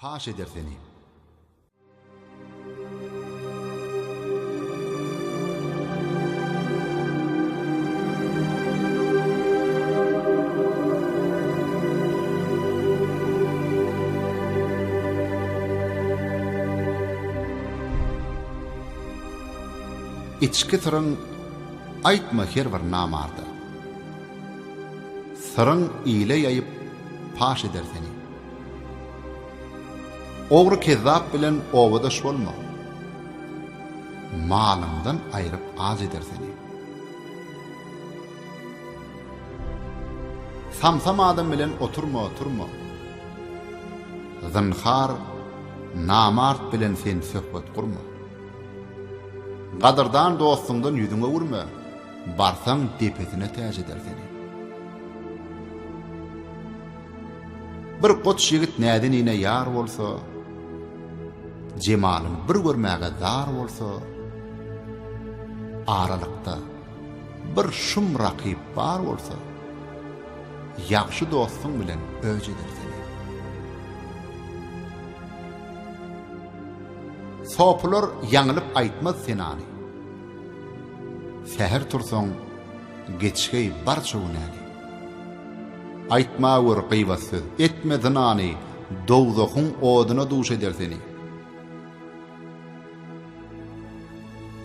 Paş eder seni. Içki syryň aýtma her bir namarda. Syryň ile ýaýyp paş eder seni. Ogry kezzap bilen obadaş bolma. Malyňdan aýryp aç eder seni. Samsam adam bilen oturma, turma. Zynhar namart bilen sen söhbet gurma. Gadyrdan dostuňdan ýüzüň öwürme, barsaň depesine täç eder seni. Bir goç ýigit näzenine ýar bolsa, Jemalyn bir görmäge zar bolsa, Aralykda bir şum rakyp bar bolsa, Ýagşy dostuň bilen öç eder seni. Sopular ýaňylyp aýtmaz senany. Säher tursaň, geçgeý barça günäni. Aýtma gör gybat söz, etme zynany, Dowzahyň oduna duş eder seni.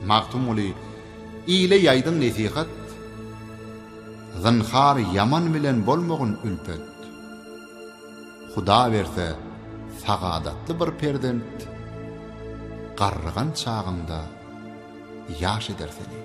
Magtymguly, ile ýaýdyň nesihat, Zynhar ýaman bilen bolmagyn ülpet. Huda berse sagadatly bir perzent, Garrygan çagyňda ýaş eder seni.